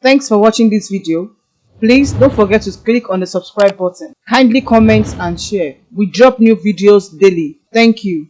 Thanks for watching this video. Please don't forget to click on the subscribe button. Kindly comment and share. We drop new videos daily. Thank you.